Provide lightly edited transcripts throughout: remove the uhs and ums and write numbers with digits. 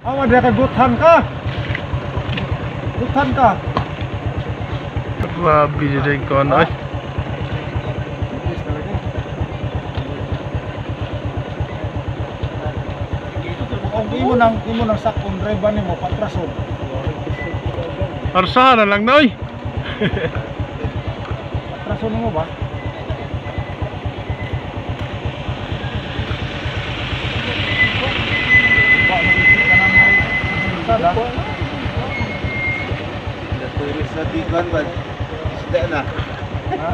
Awa dia kay buthan ka. Buthan ka. Grabe jud ko ano. Imo nang sakon driver nimo patrason. Arsahan na lang noy. Patrason mo ba? Turis na tiguan ba? Isda na. Ha?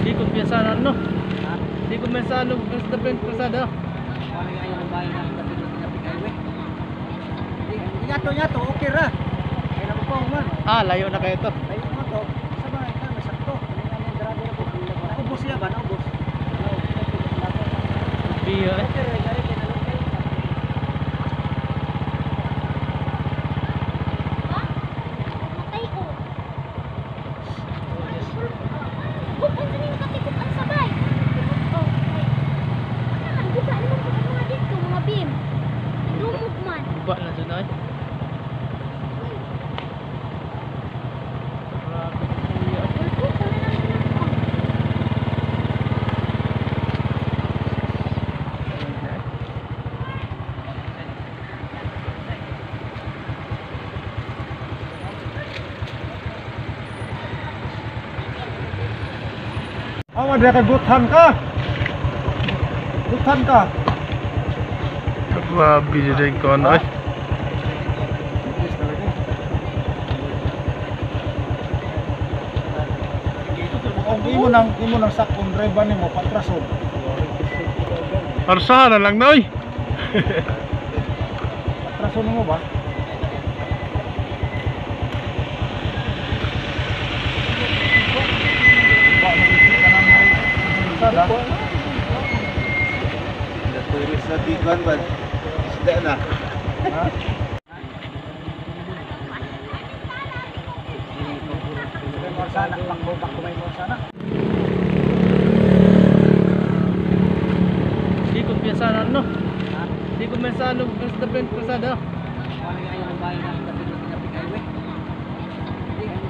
Di kumpiyansa no. Di kumpiyansa no, basta prasada. Nyato nyato, okay ra. Kaya na mo man. Ah, layo na kayo to. Layo mo to. Sa mga ika, may sakto. Naubos siya ba? Naubos. Biyo eh. Okay ra, gari kay nalungkay. Matay ko. Bukod sa ninyo katikop ang sabay. Oh, ay. Ano man, guba naman po ang mga dito, mga beam. Lumog man. Guba na dyan ay. Grabe kuya. Ulpo, wala nang ginagawa. Awa dia kay buthan ka. Buthan ka. Grabe jud ko ano. Imo nang sakon driver nimo patrason. Arsahan na lang noy. Patrason mo ba? Turis na tiguan ba? Isda na. Ha? Di kumpiyansa no. Di kumpiyansa no, basta prasada.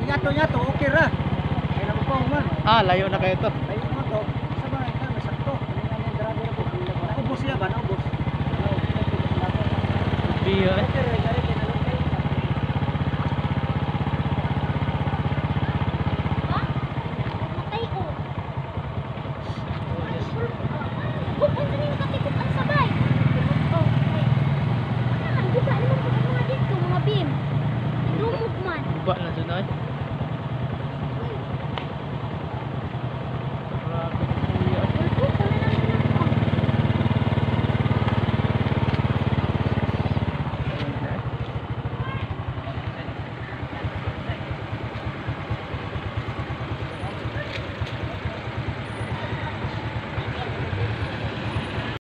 Nyato nyato, okay ra. Kaya na mo man. Ah, layo na kayo to. Layo mo to. Sa mga ika, may sakto. Naubos siya ba? Naubos. Biyo eh. Okay ra, gari.